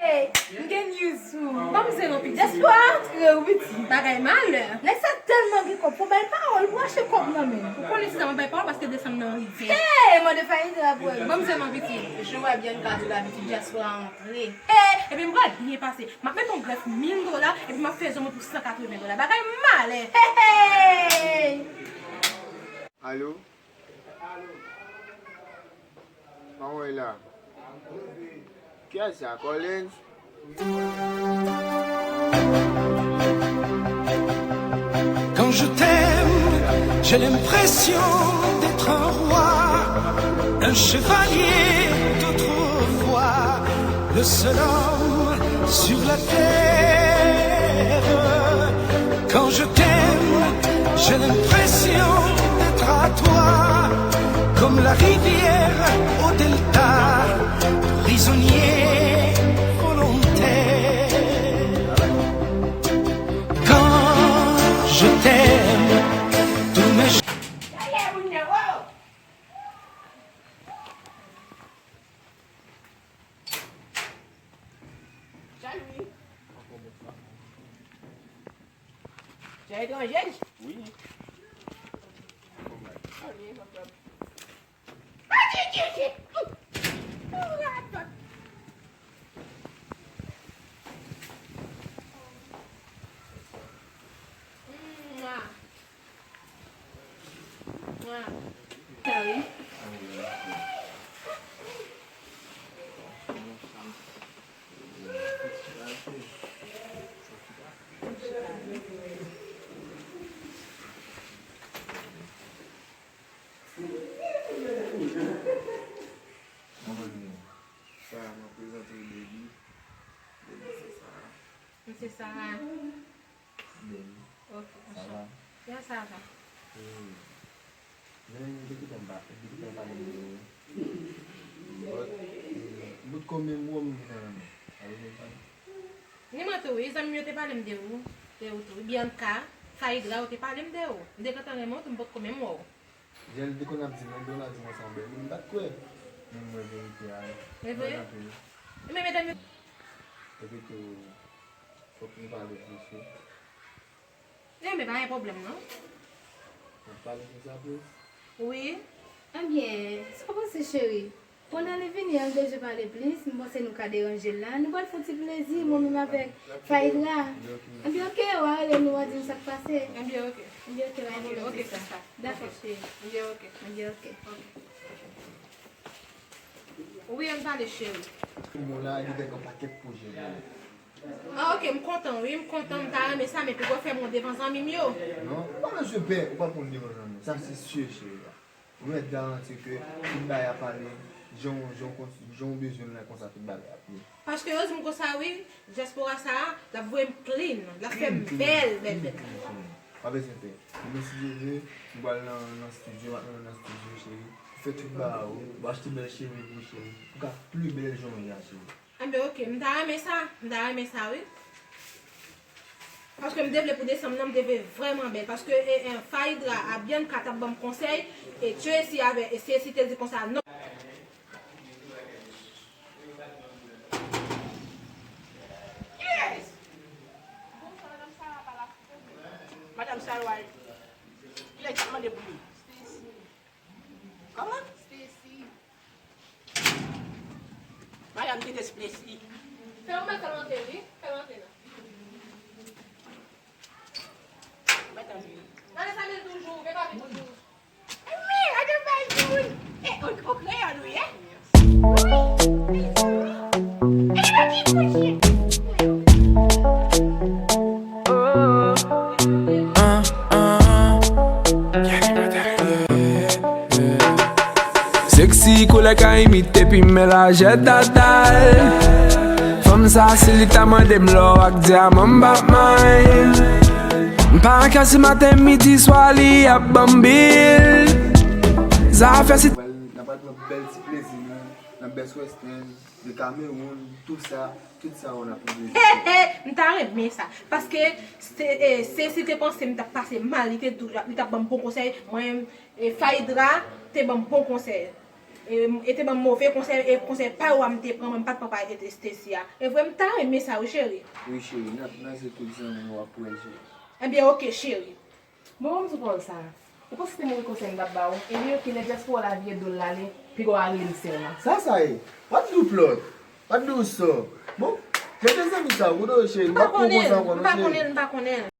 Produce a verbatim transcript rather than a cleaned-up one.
Hey, m gen news pou ou. Ban m zen non, pitit. Dyaspora antre, wi, pitit. Bagay malè. Nèg sa tèlman gen kòb, fò bay pawòl pou achte kòb nan men. Ou konnen se sa, m ap bay pawòl paske desanm nan rive. Hey, mande Faïdra pou wè. Ban m zen non, pitit. Jou wè Bianca di la, pitit, dyaspora antre. Hey, epi m pral byen pase. M ap met yon grèf mil dola, epi m ap fè zòmwen pou san katreven dola. Bagay malè. Hey, hey! Alo? Maman e la. Kiyès sa? Collins? Quand je t'aime, j'ai l'impression d'être un roi, un chevalier d'autrefois, le seul homme sur la terre. Quand je t'aime, j'ai l'impression d'être à toi, comme la rivière au delta, prisonnier volontaire. Quand je t'aime, tous mes Jean-Louis. Jan etranje? Wi. Mwa. Mwa. Sa wi. Mwen konn li. Sa, mwen prezante w, baby. Baby, se Sarah. Mwen se Sarah. Baby. Ok, sa va? Ya, sa va. Wi. Men, depi tan pa, depi tan pale m de ou. But, eh, bout kòb menm ou menm ki nan men. Sa vle di. Ni mwen tou, wi, zanmi m yo te pale m de ou, de ou tou. Bianca, Faïdra, yo te pale m de ou. M te gentan renmen w tou, m potko menm wè w. Jèl te konn ap di m, lè Dona di mwen sa yon bèl moun, m pa t kwè. Men m wè verite a. E vre? Mwen anpil. E men medam yo. Epi tou, fòk nou pale plis wi. E men pa gen pwoblèm non. N ap pale konsa plis? Wi. Ebyen, sa w panse cheri? Pandan li vini an, l bezwen pale plis, m panse nou ka deranje l la. Nou pral fè yon ti plezi, mwen menm avèk Faïdra. Ebyen, oke, w a rele nou, w a di nou sa k pase. Ebyen, oke. Ebyen, oke, pa gen pwoblèm. Oke, sista. Dakò, cheri. Ebyen, oke. Ebyen, oke. Wi, ann pale, cheri. Mwen la, li gen yon pakèt pwojè pou ou. Ah, oke, m kontan, wi, m kontan, m ta renmen sa, men poko fè m wont devan zanmi m yo. Non, ou pa bezwen pè, ou p ap wont devan zanmi w. Sa se si, cheri. Mwen mèt garanti ke tout bagay ap ale jan w, jan w konsi-, jan w bezwen l la konsa tout bagay ap ye. Paske yo di m konsa wi, dyaspora sa a, l ap voye m clean, l ap fè m bèl, bèl, bèl. Clean, clean, clean. Pa bezwen pè. Demen si Dye vle, m pral nan, nan studio, m ap nan, nan studio, cheri. Ou fè tout bagay ou, ou achte bèl cheve pou ou, cheri. Ou ka pli bèl jan w ye a, cheri. Enben, oke, m ta renmen sa, m ta renmen sa, wi. Paske m te vle pou desanm nan, m te vle vrèman bèl. Paske, e, e, Faïdra a Bianca t ap ban m konsèy, e Tracy avè, e Ceci te di konsa, non. Yes! Madanm Sarah, kilè ki mande pou li? Kòman? Stacy. Madanm ki te Stacy. Fè yon mèt fè l antre, wi. Fè l antre la. Mèt antre. Gade sa men toujou, men pa vin toujou. Wi, gade bay moun. E, o, o kreyòl ou ye? Wi. E, gade ki bouche. Sexy koulè ka imite pi men lajè dadal. Fanm sa si li ta mande m lò ak dyaman m p ap may. M pa ka si maten midi swa li ap ban m bil. Zafè si. N ap pral pran bèl ti plezi nou nan Best Western de Cameroun, tout sa, tout sa yo n ap piblisite. He, he, m ta renmen sa. Paske se, e, se si te panse m t ap pase mal, li te tou, li t ap ban m bon konsèy. Mwen, e, Faïdra te ban m bon konsèy. E, e te ban m move konsèy, e konsèy pa yo a m te pran, mwen m pa t pran pa Stacy a. E vre m ta renmen sa wi cheri. Wi cheri, n ap nan se tout zanmi w ap wè cheri. Ebyen oke cheri. Bon, ban m di w pawòl sa. Ou panse se move konsèy m t ap ba w? Ebyen oke, lè dyaspora la vire do l l ale, piga w a ri m sèlman. Sa sa ye? What do plot? What do so? Bon, mete zanmi sa, ou do cheri, m M pa pa pran konnen, konsa ankò m non pa cheri. Konnen, m pa konnen.